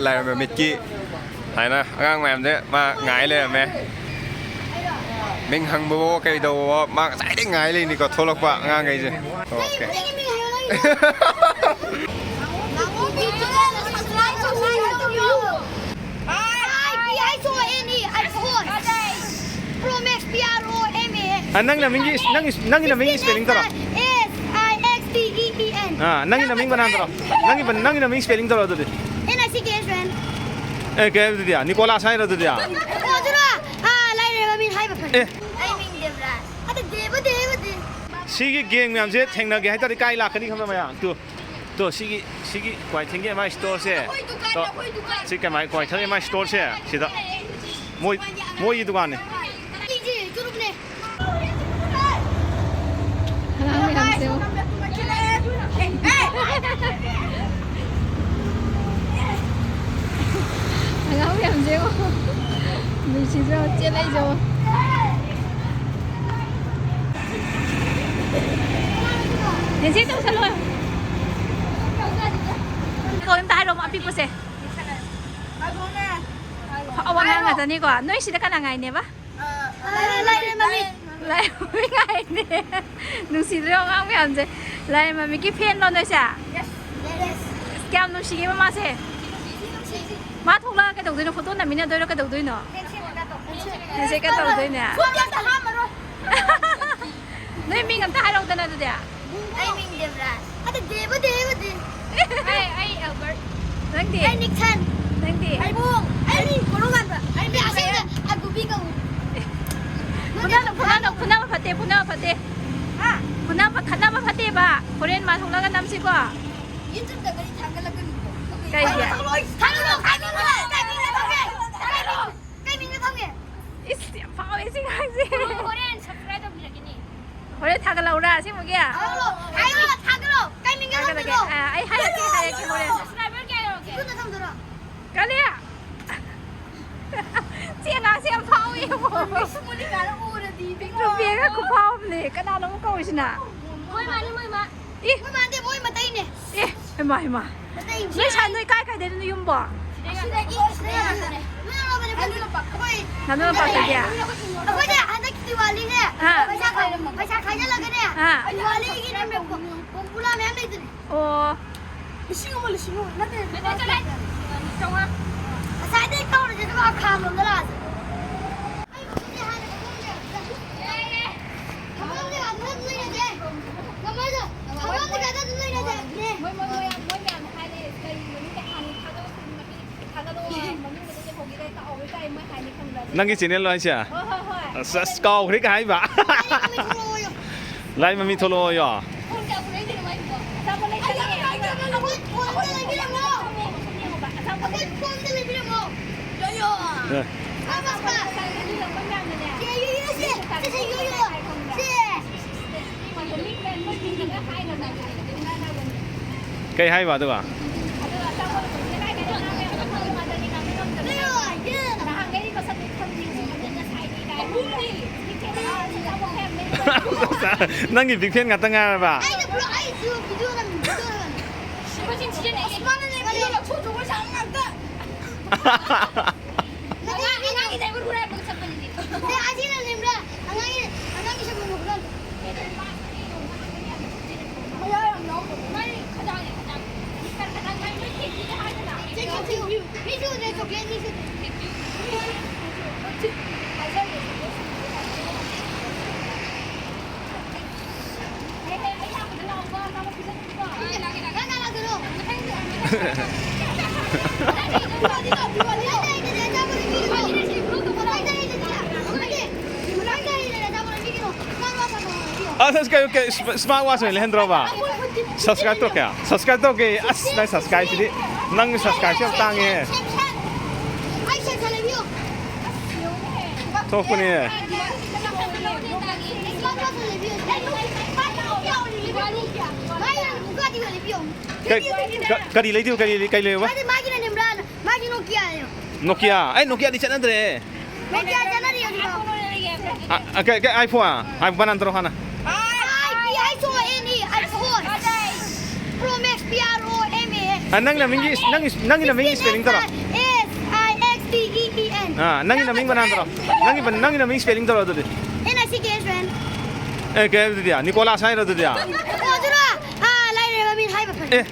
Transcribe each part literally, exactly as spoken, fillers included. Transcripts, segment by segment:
ꯂꯥꯏꯔꯕ ꯃꯤꯠꯀꯤ ꯍꯥꯏꯅ ꯑꯉꯥꯡ ꯃꯌꯥꯝꯁꯦ ꯃꯥ ꯉꯥꯏ ꯂꯩꯔꯝꯃꯦ꯫ ꯃꯤꯡ ꯍꯪꯕꯋꯣ ꯀꯩꯗꯧꯕꯋꯣ ꯃꯥ ꯉꯁꯥꯏꯗꯩ ꯉꯥꯏ ꯂꯩꯅꯤꯀꯣ, ꯊꯣꯛꯂꯛꯄ ꯑꯉꯥꯡꯈꯩꯁꯦ꯫ ꯑꯣꯀꯦ꯫ ꯑ, ꯅꯪ ꯅꯃꯤꯡꯒꯤ, ꯅꯪꯒꯤ, ꯅꯪꯒꯤ ꯅꯃꯤꯡꯒꯤ spelling ꯇꯧꯔꯣ꯫ ꯑ, ꯅꯪꯒꯤ ꯅꯃꯤꯡ ꯕꯅꯥꯟ ꯇꯧꯔꯣ꯫ ꯅꯪꯒꯤ ꯕ-, ꯅꯪꯒꯤ ꯅꯃꯤꯡ spelling ꯇꯧꯔꯣ ꯑꯗꯨꯗꯤ꯫ ꯑꯦ, ꯀꯩ ꯍꯥꯏꯕ ꯑꯗꯨꯗꯤ? ꯅꯤꯀꯣꯂꯥꯁ ꯍꯥꯏꯔꯣ ꯑꯗꯨꯗꯤ? ꯑꯦ꯫ ꯑꯩ ꯃꯤꯡ ꯗꯦꯕꯔꯥꯖ꯫ ꯑꯗ ꯗꯦꯕ, ꯗꯦꯕ, ꯗꯦ꯫ ꯁꯤꯒꯤ gang ꯃꯌꯥꯝꯁꯦ ꯊꯦꯡꯅꯒꯦ ꯍꯥꯏꯇꯥꯔꯗꯤ ꯀꯥꯏ ꯂꯥꯛꯀꯅꯤ ꯈꯪꯕ꯭ꯔꯥ ꯃꯌꯥꯝ? ꯇꯨ, ꯇꯨ, ꯁꯤꯒꯤ, ꯁꯤꯒꯤ ꯀ꯭ꯋꯥꯏꯊꯦꯜꯒꯤ M I storeꯁꯦ꯫ ꯑꯩꯈꯣꯏ ꯗꯨꯀꯥꯟ, ꯇꯣ, ꯑꯩꯈꯣꯏ ꯗꯨꯀꯥꯟ꯫ ꯁꯤ ꯀꯃꯥꯏ ꯀ꯭ꯋꯥꯏꯊꯦꯜꯒꯤ M I storeꯁꯦ? ꯁꯤꯗ ꯃꯣꯏ, ꯃꯣꯏꯒꯤ ꯗꯨꯀꯥꯟꯅꯤ꯫ ꯑꯩꯁꯦ ꯆꯨꯔꯨꯞꯅꯦ꯫ ꯑꯉꯥꯡ ꯃꯌꯥꯝꯁꯦ ꯌꯦꯡꯉꯣ꯫ ꯑꯉꯥꯡ ꯃꯌꯥꯝꯁꯦ ꯌꯦꯡꯉꯣ꯫ ꯅꯨꯡꯁꯤꯗ꯭ꯔꯣ? ꯆꯦꯜꯂꯛꯏꯁꯦ ꯌꯦꯡꯉꯣ꯫ ꯅꯦꯆꯦ ꯇꯧꯁꯜꯂꯣ꯫ ꯀꯣ ꯑꯝꯇ ꯍꯥꯏꯔꯣ ꯑꯄꯤꯛꯄꯁꯦ꯫ ꯑꯋꯥ ꯉꯥꯡ ꯉꯥꯛꯇꯅꯤꯀꯣ꯫ ꯅꯣꯏ ꯁꯤꯗ ꯀꯅꯥ ꯉꯥꯏꯅꯦꯕ? ꯂꯥꯏꯔꯦꯝꯃꯃꯤ ꯉꯥꯏꯅꯦ꯫ ꯅꯨꯡꯁꯤꯗ꯭ꯔꯣ ꯑꯉꯥꯡ ꯃꯌꯥꯝꯁꯦ? ꯂꯥꯏꯔꯦꯝꯃꯃꯤꯒꯤ fanꯂꯣ ꯅꯣꯏꯁꯦ? ꯀꯌꯥꯝ ꯅꯨꯡꯁꯤꯒꯦꯕ ꯃꯥꯁꯦ? ꯃꯥ ꯊꯣꯛꯂꯛꯑꯒ ꯀꯩꯗꯧꯗꯣꯏꯅꯣ? Photo ꯅꯝꯃꯤꯟꯅꯗꯣꯏꯔꯣ? ꯀꯩꯗꯧꯗꯣꯏꯅꯣ? Handshake ꯀ ꯇꯧꯗꯣꯏꯅꯦ꯫ ꯅꯣꯏ ꯃꯤꯡ ꯑꯝꯇ ꯍꯥꯏꯔꯛꯎꯗꯅ ꯑꯗꯨꯗꯤ꯫ ꯑꯩ ꯃꯤꯡ ꯗꯦꯕꯔꯥꯖ꯫ ꯑꯗ ꯗꯦꯕ, ꯗꯦꯕ, ꯗꯦ꯫ ꯑꯩ, ꯑꯩ ꯑꯦꯜꯕꯔꯠ꯫ ꯅꯪꯗꯤ? ꯑꯩ ꯅꯤꯛꯁꯟ꯫ ꯅꯪꯗꯤ? ꯑꯩ ꯕꯣꯡ꯫ ꯑꯩ ꯃꯤꯡ ꯀꯣꯔꯧꯉꯥꯟꯕ꯫ ꯑꯩ ꯃꯤꯡ ꯑꯁꯦꯡꯕ ꯑꯒꯨꯕꯤ ꯀꯧꯏ꯫ ꯐꯨꯅꯅꯨ, ꯐꯨꯅꯅꯨ, ꯐꯨꯅꯕ ꯐꯠꯇꯦ, ꯐꯨꯅꯕ ꯐꯠꯇꯦ꯫ ꯍꯥ? ꯐꯨꯅꯕ, ꯈꯠꯅꯕ ꯐꯠꯇꯦꯕ꯫ ꯍꯣꯔꯦꯟ ꯃꯥ ꯊꯣꯛꯂꯒ ꯅꯝꯁꯤꯀꯣ꯫ YouTubeꯇꯒꯗꯤ ꯊꯥꯒꯠꯂꯛꯀꯅꯨꯀꯣ꯫ ꯀꯩꯒꯤ? ꯊꯥꯒꯠꯂꯣ, ꯊꯥꯒꯠꯂꯣ, ꯊꯥꯒꯠꯂꯣ꯫ ꯀꯩ ꯃꯤꯡꯗ ꯊꯝꯒꯦ? ꯏꯁ, ꯌꯥꯝ ꯐꯥꯎꯋꯦ ꯁꯤ ꯑꯉꯥꯡꯁꯦ꯫ ꯍꯣꯔꯦꯟ subscribe ꯇꯧꯕꯤꯔꯛꯀꯅꯤ꯫ ꯍꯣꯔꯦꯟ ꯊꯥꯒꯠꯂꯛꯎꯔꯥ ꯑꯁꯦꯡꯕꯒꯤ? ꯊꯥꯒꯠꯂꯣ, ꯊꯥꯒꯠꯂꯣ, ꯊꯥꯒꯠꯂꯣ꯫ ꯀꯩ ꯃꯤꯡꯗ ꯊꯥꯒꯠꯂꯛꯀꯦ꯫ ꯊꯝꯗꯣꯏꯅꯣ? ꯑ, ꯑꯩ ꯍꯥꯏꯔꯛꯀꯦ, ꯍꯥꯏꯔꯛꯀꯦ ꯍꯣꯔꯦꯟ꯫ Subscriber ꯀꯌꯥ ꯌꯧꯔꯒꯦ? ꯏꯊꯟꯗ ꯊꯝꯗꯣꯏꯔꯣ? ꯀꯔꯤ? ꯁꯤ ꯑꯉꯥꯡꯁꯦ ꯌꯥꯝ ꯐꯥꯎꯋꯦ ꯏꯕꯨꯡꯉꯣ꯫ Miss Monica ꯎꯔꯗꯤ ꯏꯕꯨꯡꯉꯣ꯫ ꯔꯨꯕꯦꯒ ꯈꯨꯐꯥꯎ ꯑꯃꯅꯦ꯫ ꯀꯅꯥꯅꯣ ꯑꯃꯨꯛ ꯀꯧꯔꯤꯁꯤꯅ? ꯃꯣꯏ ꯃꯥꯅꯤ, ꯃꯣꯏ ꯃꯥ꯫ ꯏ꯫ ꯃꯣꯏ ꯃꯥꯟꯗꯦ, ꯃꯣꯏ ꯃꯇꯩꯅꯦ꯫ ꯑꯦ꯫ ꯍꯩꯃꯥ, ꯍꯩꯃꯥ꯫ ꯅꯣꯏ ꯁꯥ-, ꯅꯣꯏ ꯀꯥꯏ ꯀꯥꯏꯗꯩꯅꯣ ꯅꯣꯏ ꯌꯨꯝꯕꯣ? ꯁꯤꯗꯒꯤ, ꯁꯤꯗꯒꯤ ꯉꯥꯅꯨ ꯂꯝꯄꯥꯛꯇꯒꯤ? ꯑꯩꯈꯣꯏꯁꯦ ꯍꯟꯗꯛꯀꯤ ꯗꯤꯋꯥꯂꯤꯁꯦ ꯑꯥ꯫ ꯄꯩꯁꯥ ꯈꯥꯏ-, ꯄꯩꯁꯥ ꯈꯥꯏꯖꯤꯜꯂꯒꯅꯦ, ꯑꯥ꯫ ꯗꯤꯋꯥꯂꯤꯒꯤꯅꯦ, ꯄꯣꯝ-, ꯄꯣꯝꯄꯨꯂꯥ ꯃꯌꯥꯝ ꯂꯩꯗꯅ꯫ ꯑꯣ꯫ ꯂꯤꯁꯤꯡ ꯑꯃ, ꯂꯤꯁꯤꯡ ꯑꯃ ꯅꯠꯇꯦ, ꯂꯨꯄꯥ ꯆꯥꯝꯃꯉꯥ꯫ ꯉꯁꯥꯏꯗꯩ ꯀꯧꯔꯤꯁꯦ ꯑꯗꯨꯒ ꯈꯥꯝꯃꯒ ꯂꯥꯛꯑꯁꯦ꯫ ꯅꯪꯒꯤ ꯆꯦꯅꯦꯜꯂꯣ ꯍꯥꯏꯁꯦ? ꯍꯣꯏ, ꯍꯣꯏ, ꯍꯣꯏ꯫ ꯑꯁ, ꯑꯁ, ꯀꯥꯎꯈ꯭ꯔꯦ ꯀꯩ ꯍꯥꯏꯕ? ꯂꯥꯏ ꯃꯃꯤ ꯊꯣꯛꯂꯛꯑꯣꯌꯣ꯫ ꯐꯣꯟ ꯀꯌꯥ ꯄꯨꯔꯛꯏꯅꯣ ꯃꯥꯏꯁꯤꯕꯣ? ꯑꯆꯥꯄꯣꯠ ꯂꯩꯁꯜꯂꯛꯑꯦ꯫ ꯑꯩꯈꯣꯏ ꯐꯣꯟ ꯑꯝꯇ ꯂꯩꯕꯤꯔꯝꯃꯣ꯫ ꯑꯆꯥꯄꯣꯠ ꯑꯩꯈꯣꯏ ꯐꯣꯟ ꯑꯝꯇ ꯂꯩꯕꯤꯔꯝꯃꯣ꯫ ꯌꯣꯌꯣ꯫ ꯑꯦ꯫ ꯄꯥ, ꯄꯥ, ꯄꯥ꯫ ꯁꯦ, ꯌꯣꯌꯣ, ꯁꯦ꯫ ꯁꯦ, ꯁꯦ, ꯌꯣꯌꯣ꯫ ꯁꯦ꯫ ꯀꯩ ꯍꯥꯏꯕ ꯑꯗꯨꯒ? ꯅꯪꯒꯤ ꯕꯤꯛ ꯐꯦꯟ ꯉꯥꯛꯇ ꯉꯥꯏꯔꯕ? ꯑꯩꯅ ꯄꯨꯔꯥ ꯑꯩꯁꯨ ꯚꯤꯗꯤꯑꯣ ꯅꯝꯃꯤ, ꯚꯤꯗꯤꯑꯣ ꯅꯝꯃꯤ꯫ ꯃꯁꯤꯡ ꯊꯤꯖꯤꯜꯂꯛꯑꯦ꯫ ꯑꯁ, ꯃꯥꯅꯅꯦ ꯚꯤꯗꯤꯑꯣ ꯂꯧꯊꯣꯛꯇ꯭ꯔꯣ, ꯄꯩꯁꯥ ꯉꯥꯛꯇ꯫ ꯑꯉꯥꯡ, ꯑꯉꯥꯡꯒꯤ ꯗꯥꯏꯄꯔ ꯍꯨꯔꯥꯟꯕꯒ ꯆꯞ ꯃꯥꯟꯅꯩ꯫ ꯁꯦ, ꯑꯁꯤꯅ ꯅꯦꯝꯕ꯭ꯔꯥ? ꯑꯉꯥꯡꯒꯤ, ꯑꯉꯥꯡꯒꯤ ꯁꯥꯄꯣꯟꯗꯣ ꯍꯨꯔꯥꯟ꯫ ꯃꯌꯥ ꯌꯥꯝ ꯌꯥꯎꯗꯕ꯫ ꯃꯥꯅꯦ, ꯈꯗꯥꯡꯅꯦ, ꯈꯗꯥꯡ꯫ ꯈꯔ ꯈꯗꯥꯡ ꯃꯥꯏ ꯂꯣꯏ ꯊꯦꯡꯕꯤꯒꯦ ꯍꯥꯏꯗꯅ꯫ Thank you, thank you. ꯃꯤꯁꯨ ꯎꯗꯦ, ꯆꯣꯀ꯭ꯂꯦꯠ ꯃꯤꯁꯨ ꯎꯗꯦ꯫ ꯍꯥꯏꯖꯔꯒꯦ꯫ ꯑꯁ, ꯑꯁ, ꯀꯩ, ꯀꯩ, ꯁ꯭ꯃꯥꯔꯠ ꯋꯥꯆ ꯑꯣꯏꯅ ꯂꯩꯍꯟꯗ꯭ꯔꯣꯕ? ꯁꯕꯁꯀ꯭ꯔꯥꯏꯕ ꯇꯧꯔꯛꯀꯦ꯫ ꯁꯕꯁꯀ꯭ꯔꯥꯏꯕ ꯇꯧꯔꯛꯀꯦ꯫ ꯑꯁ, ꯅꯪ ꯁꯕꯁꯀ꯭ꯔꯥꯏꯕꯁꯤꯗꯤ, ꯅꯪ ꯁꯕꯁꯀ꯭ꯔꯥꯏꯕꯁꯤ ꯌꯥꯝ ꯇꯥꯡꯉꯦ꯫ ꯊꯣꯛꯄꯅꯦ꯫ ꯀꯩ, ꯀ-, ꯀꯔꯤ ꯂꯩꯗꯣꯏꯕ? ꯀꯔꯤ, ꯀꯩ ꯂꯩꯌꯨꯕ? ꯃꯥꯗꯤ ꯃꯥꯒꯤꯅ ꯅꯦꯝꯕ꯭ꯔꯥꯅ? ꯃꯥꯒꯤ ꯅꯣꯀꯤꯌꯥꯅꯦ꯫ ꯅꯣꯀꯤꯌꯥ? ꯑꯩ ꯅꯣꯀꯤꯌꯥꯗꯤ ꯆꯠꯅꯗ꯭ꯔꯦ꯫ ꯅꯣꯀꯤꯌꯥ ꯆꯠꯅꯔꯤ ꯍꯧꯖꯤꯛꯐꯥꯎ꯫ ꯑ, ꯑ, ꯀꯩ, ꯀꯩ, iPhone? iPhone ꯕꯅꯥꯟ ꯇꯧꯔꯣ ꯍꯥꯟꯅ꯫ I P I O N E, iPhone꯫ Pro Max P R ꯑꯣ꯫ ꯑ, ꯅꯪ ꯅꯃꯤꯡꯒꯤ, ꯅꯪꯒꯤ, ꯅꯪꯒꯤ ꯅꯃꯤꯡꯒꯤ spelling ꯇꯧꯔꯣ꯫ S I X T E E N. ꯑꯥ, ꯅꯪꯒꯤ ꯅꯃꯤꯡ ꯕꯅꯥꯟ ꯇꯧꯔꯣ꯫ ꯅꯪꯒꯤ ꯕ-, ꯅꯪꯒꯤ ꯅꯃꯤꯡ spelling ꯇꯧꯔꯣ ꯑꯗꯨꯗꯤ꯫ N I C K S O N. ꯑꯦ, ꯀꯩ ꯍꯥꯏꯕꯗꯨꯗꯤ? ꯅꯤꯀꯣꯂꯥꯁ ꯍꯥꯏꯔꯣ ꯑꯗꯨꯗꯤ? ꯑꯣ, ꯑꯗꯨꯔꯣ? ꯑꯥ, ꯂꯥꯏꯔꯩ ꯃꯃꯤꯡ ꯍꯥꯏꯕ ꯐꯔꯦ꯫ ꯑꯦ,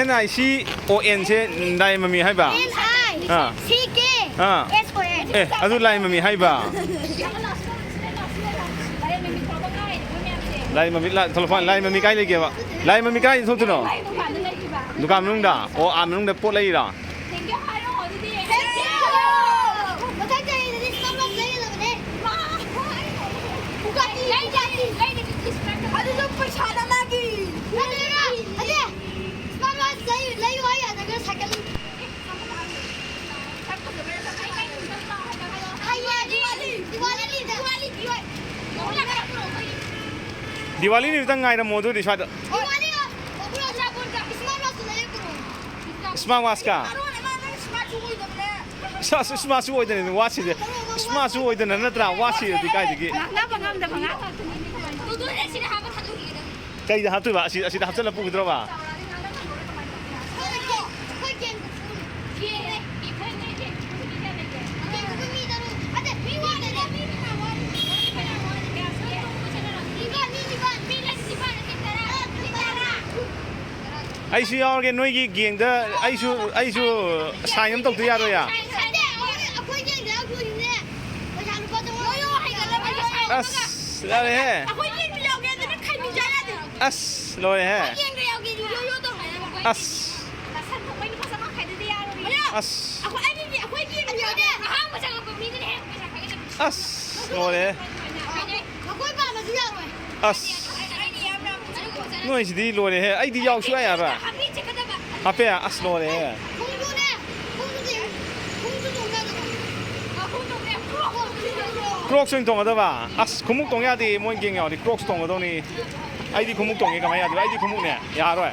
N I C O N ꯁꯦ ꯂꯥꯏ ꯃꯃꯤ ꯍꯥꯏꯕ? N I C K S O N. ꯑꯦ, ꯑꯗꯨ ꯂꯥꯏ ꯃꯃꯤ ꯍꯥꯏꯕ? ꯂꯥꯏ ꯃꯃꯤ, ꯂꯥ-, ꯊꯣꯛꯂꯛꯄ, ꯂꯥꯏ ꯃꯃꯤ ꯀꯥꯏ ꯂꯩꯒꯦꯕ? ꯂꯥꯏ ꯃꯃꯤ ꯀꯥꯏ ꯊꯣꯛꯇꯣꯏꯅꯣ? ꯗꯨꯀꯥꯟ ꯃꯅꯨꯡꯗ? ꯑꯣ, ꯑꯥ ꯃꯅꯨꯡꯗ ꯄꯣꯠ ꯂꯩꯔꯤꯔꯣ? ꯃꯊꯪ ꯆꯍꯤꯗꯗꯤ Starbucks ꯂꯩꯒꯗꯕꯅꯦ꯫ Bugatti, Bugatti꯫ ꯑꯗꯨꯁꯨ ꯄꯩꯁꯥꯅ ꯃꯥꯒꯤ꯫ ꯅꯠꯇꯦ, ꯅꯠꯇꯦ꯫ Starbucks ꯂꯩ-, ꯂꯩꯌꯨ ꯍꯥꯏ ꯌꯥꯗ꯭ꯔꯒ ꯁꯥꯏꯀꯜ꯫ ꯍꯌꯦꯡ ꯗꯤꯋꯥꯂꯤ, ꯗꯤꯋꯥꯂꯤ, ꯗꯤꯋꯥꯂꯤ, ꯗꯤꯋꯥꯂꯤ꯫ ꯗꯤꯋꯥꯂꯤ ꯅꯨꯃꯤꯠꯇꯪ ꯉꯥꯏꯔꯝꯃꯣ ꯑꯗꯨꯗꯤ ꯁ꯭ꯋꯥꯏꯗ꯫ ꯗꯤꯋꯥꯂꯤ, ꯑꯣ, ꯕ꯭ꯔꯣ, ꯑꯆꯥꯄꯣꯠꯀ Starbucks ꯂꯩꯔꯛꯄ꯭ꯔꯣ? Smart watch ꯀ? ꯑꯔꯣꯟ ꯑꯃ ꯅꯪ smart ꯁꯨ ꯑꯣꯏꯗꯕꯅꯦ꯫ ꯁ-, ꯁ-, smart ꯁꯨ ꯑꯣꯏꯗꯅ, watch ꯁꯤꯗꯤ꯫ Smart ꯁꯨ ꯑꯣꯏꯗꯅ ꯅꯠꯇ꯭ꯔꯥ? Watch ꯁꯤꯗꯤ ꯀꯥꯏꯗꯒꯤ? ꯉꯥꯡꯅꯕ ꯉꯝꯗꯕ ꯉꯥꯛ ꯗꯨꯗꯨꯅꯦ ꯁꯤꯗ ꯍꯥꯞꯄ ꯊꯥꯗꯣꯛꯈꯤꯒꯗꯕ꯫ ꯀꯩꯗ ꯍꯥꯞꯇꯣꯏꯕ? ꯑꯁꯤ, ꯑꯁꯤꯗ ꯍꯥꯞꯆꯜꯂ ꯄꯨꯈꯤꯗ꯭ꯔꯣꯕ? ꯑꯩꯈꯣꯏ ꯒꯦꯝ ꯈꯨ-, ꯒꯦꯝ ꯈꯨ-, ꯒꯦꯝ ꯈꯨ-, ꯃꯤ ꯇꯔꯨꯛ꯫ ꯑꯗ, ꯃꯤ ꯋꯥꯠꯂꯦ꯫ ꯃꯤ ꯐꯅꯌꯥꯝ ꯋꯥꯠꯂꯤ꯫ ꯅꯤꯄꯥꯟ, ꯃꯤ ꯅꯤꯄꯥꯟ꯫ ꯃꯤ ꯅꯠꯇꯦ, ꯅꯤꯄꯥꯟ ꯅꯠꯇꯦ, ꯇꯔꯥ꯫ ꯃꯤ ꯇꯔꯥ꯫ ꯑꯩꯁꯨ ꯌꯥꯎꯔꯒꯦ ꯅꯣꯏꯒꯤ ꯒꯦꯡꯗ꯫ ꯑꯩꯁꯨ, ꯑꯩꯁꯨ sign ꯑꯃ ꯇꯧꯗ ꯌꯥꯔꯣꯏꯌꯥ? ꯑꯩꯈꯣꯏ ꯒꯦꯡꯗ ꯌꯥꯎꯗꯣꯏꯅꯦ꯫ ꯄꯩꯁꯥ ꯂꯨꯄꯥ ꯆꯥꯝꯃꯉꯥ꯫ ꯑꯁ, ꯌꯥꯔꯦꯍꯦ꯫ ꯑꯩꯈꯣꯏ ꯒꯦꯡꯗ ꯌꯥꯎꯒꯦ ꯑꯗꯨꯅ ꯈꯥꯏꯅꯤꯡꯖꯥ ꯌꯥꯗꯦ꯫ ꯑꯁ, ꯂꯣꯏꯔꯦꯍꯦ꯫ ꯒꯦꯡꯗ ꯌꯥꯎꯒꯦꯗꯤ ꯌꯣ ꯌꯣ ꯇꯧꯔꯦ꯫ ꯑꯁ, ꯁꯟ ꯊꯣꯡꯕꯩ ꯂꯨꯄꯥ ꯆꯥꯝꯃꯉꯥ ꯈꯥꯏꯗꯗꯤ ꯌꯥꯔꯣꯏꯌꯦ꯫ ꯑꯁ, ꯑꯩꯈꯣꯏ, ꯑꯩꯒꯤꯗꯤ ꯑꯩꯈꯣꯏ ꯒꯦꯡꯗ ꯌꯥꯎꯒꯦ꯫ ꯑꯍꯥꯟꯕ ꯆꯪꯉꯛꯄ ꯃꯤꯗꯨꯅ ꯍꯦꯛ ꯄꯩꯁꯥ ꯈꯥꯏꯒꯗꯕꯅꯤ꯫ ꯑꯁ, ꯂꯣꯏꯔꯦꯍꯦ꯫ ꯑꯩꯈꯣꯏ ꯄꯥꯝꯃꯁꯨ ꯌꯥꯔꯣꯏ꯫ ꯑꯁ, ꯅꯣꯏꯁꯤꯗꯤ ꯂꯣꯏꯔꯦꯍꯦ꯫ ꯑꯩꯗꯤ ꯌꯥꯎ ꯁꯨꯡꯌꯥ ꯌꯥꯔꯣꯏ꯫ ꯍꯥꯞꯄꯦ? ꯑꯁ, ꯂꯣꯏꯔꯦꯍꯦ꯫ Crocs ꯑꯣꯏꯅ ꯇꯣꯡꯒꯗꯕ? ꯑꯁ, ꯈꯣꯡꯎꯞ ꯇꯣꯡ ꯌꯥꯗꯦ꯫ ꯃꯣꯏ ꯒꯦꯡ ꯌꯥꯎꯔꯗꯤ Crocs ꯇꯣꯡꯒꯗꯧꯅꯤ꯫ ꯑꯩꯗꯤ ꯈꯣꯡꯎꯞ ꯇꯣꯡꯉꯦ, ꯀꯃꯥꯏꯅ ꯌꯥꯗꯣꯏꯕ? ꯑꯩꯗꯤ ꯈꯣꯡꯎꯞꯅꯦ, ꯌꯥꯔꯣꯏ꯫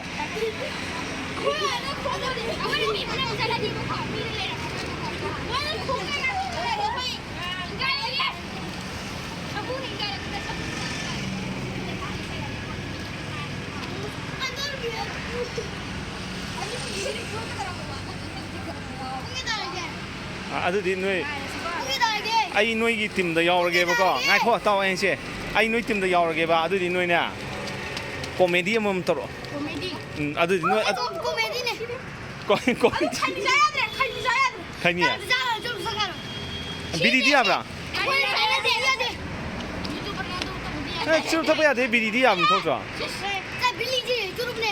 ꯑ, ꯑꯗꯨꯗꯤ ꯅꯣꯏ, ꯑꯩ ꯅꯣꯏꯒꯤ ꯇꯤꯝꯗ ꯌꯥꯎꯔꯒꯦꯕꯀꯣ꯫ ꯉꯥꯏꯈꯣ, ꯇꯥꯎ ꯑꯩ ꯍꯥꯏꯁꯦ꯫ ꯑꯩ ꯅꯣꯏ ꯇꯤꯝꯗ ꯌꯥꯎꯔꯒꯦꯕ꯫ ꯑꯗꯨꯗꯤ ꯅꯣꯏꯅꯦ, ꯀꯣꯃꯦꯗꯤ ꯑꯃꯃꯝ ꯇꯧꯔꯛꯑꯣ꯫ ꯀꯣꯃꯦꯗꯤ꯫ ꯎꯝ, ꯑꯗꯨꯗꯤ ꯅꯣꯏ ꯑꯗ- ꯀꯣꯃꯦꯗꯤꯅꯦ꯫ ꯀꯣ-, ꯀꯣ-, ꯑꯗꯨ ꯈꯥꯏꯅꯤꯁꯥ ꯌꯥꯗ꯭ꯔꯦ, ꯈꯥꯏꯅꯤꯁꯥ ꯌꯥꯗ꯭ꯔꯦ꯫ ꯈꯥꯏꯅꯤ? ꯈꯥꯏꯅꯤꯁꯥ ꯌꯥꯗ꯭ꯔꯦ, ꯆꯨꯝ ꯆꯠꯈ꯭ꯔꯣ꯫ ꯕꯤꯔꯤꯗꯤ ꯌꯥꯕ꯭ꯔꯥ? ꯑꯩꯈꯣꯏ ꯈꯥꯏꯅꯗꯦ, ꯌꯥꯗꯦ꯫ ꯑꯦ, ꯆꯨꯔꯨꯞ ꯊꯛꯄ ꯌꯥꯗꯦ, ꯕꯤꯔꯤꯗꯤ ꯌꯥꯝ ꯊꯣꯛꯇ꯭ꯔꯣ? ꯁꯦ, ꯕꯤꯔꯤꯗꯤ ꯆꯨꯔꯨꯞꯅꯦ꯫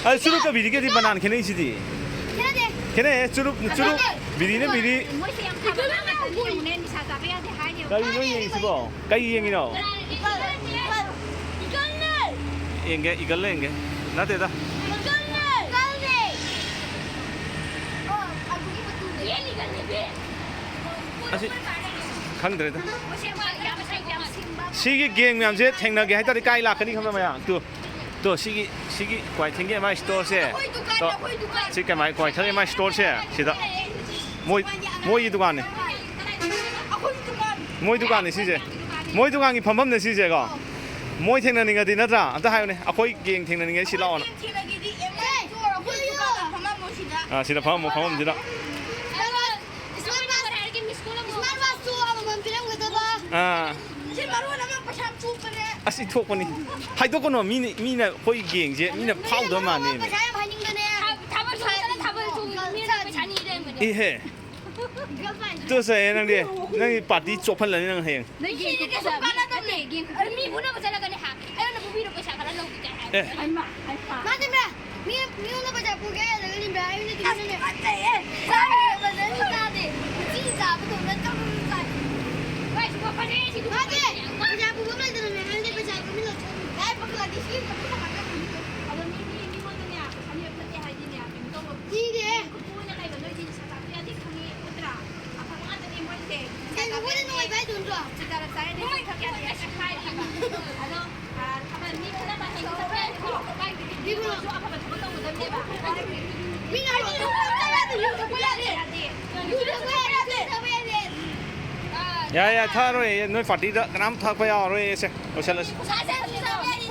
ꯑ, ꯆꯨꯔꯨꯞꯀ ꯕꯤꯔꯤꯒꯗꯤ ꯕꯅꯥꯟ ꯈꯦꯠꯅꯩꯁꯤꯗꯤ꯫ ꯈꯦꯠꯅꯗꯦ꯫ ꯈꯦꯠꯅꯩꯍꯦ, ꯆꯨꯔꯨꯞ, ꯆꯨꯔꯨꯞ, ꯕꯤꯔꯤꯅ ꯕꯤꯔꯤ꯫ ꯃꯣꯏꯁꯦ ꯌꯥꯝ ꯐꯕ ꯑꯉꯥꯡ ꯉꯥꯛꯇꯅꯤ ꯌꯦꯡꯉꯨꯅꯦ, ꯅꯤꯁꯥ ꯆꯥꯕ ꯌꯥꯗꯦ ꯍꯥꯏꯅꯦꯕ꯫ ꯀꯔꯤꯅꯣ ꯌꯦꯡꯉꯤꯁꯤꯕꯣ? ꯀꯩ ꯌꯦꯡꯉꯤꯅꯣ? ꯏꯒꯜꯅꯦ! ꯌꯦꯡꯒꯦ, ꯏꯒꯜ ꯌꯦꯡꯒꯦ꯫ ꯅꯠꯇꯦꯗ꯫ ꯏꯒꯜꯅꯦ! ꯏꯒꯜꯅꯦ! ꯑꯣ, ꯑꯗꯨꯒꯤ ꯃꯇꯨꯅꯦ꯫ ꯌꯦꯟ ꯏꯒꯜꯅꯦ, ꯕꯤ꯫ ꯑꯁꯤ ꯈꯪꯗ꯭ꯔꯦꯗ꯫ ꯃꯣꯏꯁꯦ ꯌꯥꯝ, ꯌꯥꯝ, ꯌꯥꯝ ꯁꯤꯡꯕ꯫ ꯁꯤꯒꯤ ꯒꯦꯡ ꯃꯌꯥꯝꯁꯦ ꯊꯦꯡꯅꯒꯦ ꯍꯥꯏ ꯇꯥꯔꯗꯤ ꯀꯥꯏ ꯂꯥꯛꯀꯅꯤ ꯈꯪꯕ꯭ꯔꯥ ꯃꯌꯥꯝ? ꯇꯨ꯫ ꯇꯣ, ꯁꯤꯒꯤ, ꯁꯤꯒꯤ ꯀ꯭ꯋꯥꯏꯊꯦꯜꯒꯤ ꯑꯦꯝ ꯑꯥꯏ ꯁ꯭ꯇꯣꯔꯁꯦ꯫ ꯑꯩꯈꯣꯏ ꯗꯨꯀꯥꯟ, ꯇꯣ, ꯑꯩꯈꯣꯏ ꯗꯨꯀꯥꯟ꯫ ꯁꯤ ꯀꯃꯥꯏ-, ꯀ꯭ꯋꯥꯏꯊꯦꯜꯒꯤ ꯑꯦꯝ ꯑꯥꯏ ꯁ꯭ꯇꯣꯔꯁꯦ ꯁꯤꯗ꯫ ꯃꯣꯏ, ꯃꯣꯏꯒꯤ ꯗꯨꯀꯥꯟꯅꯦ꯫ ꯑꯩꯈꯣꯏ ꯗꯨꯀꯥꯟ꯫ ꯃꯣꯏ ꯗꯨꯀꯥꯟꯅꯦ ꯁꯤꯁꯦ꯫ ꯃꯣꯏ ꯗꯨꯀꯥꯟꯒꯤ ꯐꯝꯐꯝꯅꯦ ꯁꯤꯁꯦꯀꯣ꯫ ꯃꯣꯏ ꯊꯦꯡꯅꯅꯤꯡꯉꯗꯤ ꯅꯠꯇ꯭ꯔꯥ? ꯑꯝꯇ ꯍꯥꯏꯌꯨꯅꯦ꯫ ꯑꯩꯈꯣꯏ ꯒꯦꯡ ꯊꯦꯡꯅꯅꯤꯡꯉꯗꯤ ꯁꯤ ꯂꯥꯛꯑꯣꯅ꯫ ꯊꯦꯡꯅꯅꯤꯡꯉꯗꯤ ꯑꯦꯝ ꯑꯥꯏ ꯁ꯭ꯇꯣꯔ ꯑꯩꯈꯣꯏ ꯗꯨꯀꯥꯟꯗ ꯐꯝꯃꯝꯃꯣ ꯁꯤꯗ꯫ ꯑꯥ, ꯁꯤꯗ ꯐꯝꯃꯝꯃꯣ, ꯐꯝꯐꯝꯁꯤꯗ꯫ ꯏꯁꯃꯥꯔꯠ ꯋꯥꯆ, ꯏꯁꯃꯥꯔꯠ ꯋꯥꯆꯁꯨ ꯑꯃꯃꯝ ꯄꯤꯔꯝꯒꯗꯕ꯫ ꯑꯥ꯫ ꯁꯤ ꯃꯔꯣꯟ ꯑꯃ ꯄꯩꯁꯥ ꯆꯣꯞꯄꯅꯦ꯫ ꯑꯁ, ꯏꯊꯣꯛꯄꯅꯤ꯫ ꯍꯥꯏꯗꯣꯛꯀꯅꯣ, ꯃꯤꯅ, ꯃꯤꯅ ꯑꯩꯈꯣꯏ ꯒꯦꯡꯁꯦ ꯃꯤꯅ ꯐꯥꯎꯗꯕ ꯃꯥꯟꯅꯦ꯫ ꯄꯩꯁꯥ ꯌꯥꯝ ꯍꯥꯏꯅꯤꯡꯕꯅꯦ꯫ ꯊꯥꯕꯜ ꯆꯣꯡꯕꯗ ꯊꯥꯕꯜ ꯆꯣꯡꯕ ꯃꯤꯅ ꯄꯩꯁꯥ ꯅꯤ ꯂꯩꯔꯝꯒꯅꯤ꯫ ꯏꯍꯦ꯫ ꯇꯣꯁꯦ, ꯅꯪꯗꯤ, ꯅꯪꯒꯤ ꯄꯥꯔꯇꯤ ꯆꯣꯞꯍꯜꯂꯅꯤ ꯅꯪ ꯍꯌꯦꯡ꯫ ꯅꯪ ꯌꯦꯡꯒꯦ ꯀꯩꯁꯨ ꯀꯥꯟꯅꯗꯕꯅꯦ꯫ ꯒꯦꯝ, ꯃꯤ ꯐꯨꯅꯕ ꯆꯠꯂꯒꯅꯦ ꯍꯥ꯫ ꯑꯩꯉꯣꯟꯗ ꯐꯨꯕꯤꯔꯣ, ꯄꯩꯁꯥ ꯈꯔ ꯂꯧꯒꯦ ꯀꯥꯏ ꯍꯥꯏ꯫ ꯑꯦ꯫ ꯍꯩꯃꯥ, ꯍꯩꯃꯥ꯫ ꯃꯥꯗꯤ ꯃꯤ, ꯃꯤ, ꯃꯤꯉꯣꯟꯗ ꯄꯩꯁꯥ ꯄꯨꯒꯦ ꯍꯥꯏꯔꯒ ꯂꯤꯝꯕꯤ ꯍꯥꯏꯕꯅꯤ ꯑꯁ, ꯇꯨꯃꯤꯟꯅꯅꯦ꯫ ꯐꯠꯇꯦꯍꯦ꯫ ꯆꯥꯔꯤꯕ ꯐꯖꯅ ꯆꯥꯗꯦ꯫ ꯎꯆꯤ ꯆꯥꯕꯗꯧꯅ ꯆꯝ ꯆꯝ ꯆꯥꯏ꯫ ꯍꯣꯏ, ꯁꯤꯕꯣ, ꯐꯖꯩꯌꯦ, ꯁꯤꯕꯣ꯫ ꯃꯥꯗꯤ ꯄꯩꯁꯥ ꯄꯨꯕ ꯂꯩꯇꯅ ꯃꯌꯥꯝꯗꯤ ꯄꯩꯁꯥ ꯄꯨꯕ ꯂꯩꯇꯅ꯫ ꯀꯥꯏ ꯄꯨꯈꯠꯂꯗꯤ ꯁꯤ ꯀꯩꯅꯣ ꯍꯥꯞꯀꯠꯄꯅꯤ꯫ ꯑꯗꯣ ꯃꯤꯗꯤ ꯃꯤꯉꯣꯟꯗꯅꯦ ꯄꯩꯁꯥ ꯅꯦꯛꯄ ꯅꯠꯇꯦ ꯍꯥꯏꯗꯤꯅꯦ, ꯀꯩꯅꯣ ꯇꯧꯕ꯫ ꯃꯤꯗꯤ꯫ ꯈꯨꯠꯄꯨ ꯑꯣꯏꯅ ꯂꯩꯕ ꯅꯣꯏꯗꯤ ꯅꯤꯁꯥ ꯆꯥꯕ ꯌꯥꯗꯦ ꯈꯪꯉꯤ, ꯅꯠꯇ꯭ꯔꯥ? ꯑꯐꯕ ꯉꯥꯛꯇꯅꯦ ꯃꯣꯏꯁꯦ꯫ ꯅꯤꯁꯥ ꯆꯥꯕ ꯌꯥꯗꯦ꯫ ꯅꯨꯡꯉꯥꯏꯕ ꯍꯥꯏꯗꯣ ꯅꯠꯇ꯭ꯔꯣ? ꯁꯤꯒꯥꯔꯦꯠ ꯆꯥꯔꯗꯤ ꯃꯣꯏ ꯊꯛꯄ ꯌꯥꯗꯦ ꯍꯥꯏꯔꯤꯕ꯫ ꯑꯗꯣ ꯑꯥ, ꯊꯥꯕꯜ ꯃꯤ ꯈꯠꯅꯕ ꯍꯦꯛ ꯆꯠꯄ ꯌꯥꯏꯀꯣ꯫ ꯃꯤꯉꯣꯟꯗꯁꯨ ꯑꯐꯕ ꯊꯕꯛ ꯇꯧꯒꯗꯕꯅꯦꯕ꯫ ꯃꯤꯅ ꯍꯥꯏꯕ ꯌꯨ ꯊꯛꯄ ꯌꯥꯗꯦ, ꯌꯨ ꯊꯛꯄ ꯌꯥꯗꯦ꯫ ꯌꯥꯗꯦ꯫ ꯌꯨ ꯊꯛꯄ ꯌꯥꯗꯦ, ꯌꯨ ꯊꯛꯄ ꯌꯥꯗꯦ꯫ ꯌꯥꯏ, ꯌꯥꯏ, ꯊꯛꯑꯔꯣꯏ꯫ ꯅꯣꯏ ꯄꯥꯔꯇꯤꯗ ꯀꯅꯥꯝ ꯊꯛꯄ ꯌꯥꯔꯔꯣꯏ꯫ ꯁꯦ, ꯂꯣꯏꯁꯜꯂꯁꯤ꯫ ꯁꯥꯁꯦ, ꯁꯥꯁꯦ꯫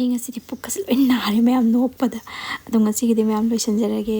ꯑꯩ ꯉꯁꯤꯗꯤ ꯄꯨꯛꯀꯁꯦ ꯂꯣꯏ ꯅꯥꯔꯦ ꯃꯌꯥꯝ ꯅꯣꯛꯄꯗ꯫ ꯑꯗꯣ ꯉꯁꯤꯒꯤꯗꯤ ꯃꯌꯥꯝ ꯂꯣꯏꯁꯤꯟꯖꯔꯒꯦ꯫